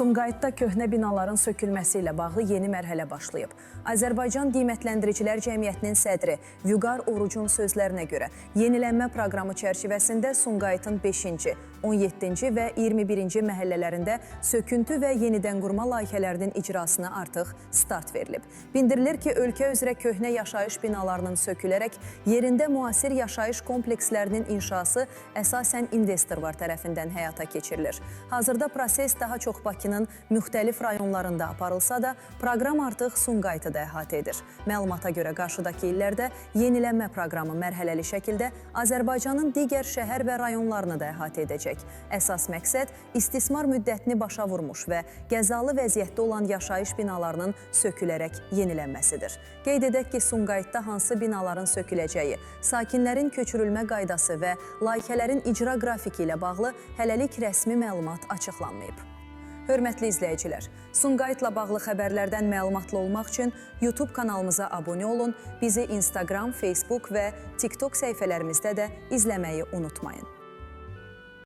Sumqayıtda köhnə binaların sökülməsi ilə bağlı yeni mərhələ başlayıb. Azərbaycan Qiymətləndiricilər Cəmiyyətinin sədri Vüqar Orucun sözlərinə görə, yenilənmə proqramı çərçivəsində Sumqayıtın 5-ci, 17-ci və 21-ci məhəllələrində söküntü və yenidənqurma layihələrinin icrasına artıq start verilib. Bildirilir ki, ölkə üzrə köhnə yaşayış binalarının sökülərək yerində müasir yaşayış komplekslərinin inşası əsasən investorlar tərəfindən həyata keçirilir. Hazırda proses daha çox Bakının müxtəlif rayonlarında aparılsa da, proqram artıq Sumqayıtı da əhatə edir. Məlumata görə qarşıdakı illərdə yenilənmə proqramı mərhələli şəkildə Azərbaycanın digər şəhər və rayonlarını da əhatə edəcək. Əsas məqsəd istismar müddətini başa vurmuş və qəzalı vəziyyətdə olan yaşayış binalarının sökülərək yenilənməsidir. Qeyd edək ki, Sumqayıtda hansı binaların söküləcəyi, sakinlərin köçürülmə qaydası və layihələrin icra qrafiki ilə bağlı hələlik rəsmi məlumat açıqlanmayıb. Hörmətli izləyicilər, Sumqayıtla bağlı xəbərlərdən məlumatlı olmaq üçün YouTube kanalımıza abunə olun, bizi Instagram, Facebook və TikTok səhifələrimizdə də izləməyi unutmayın.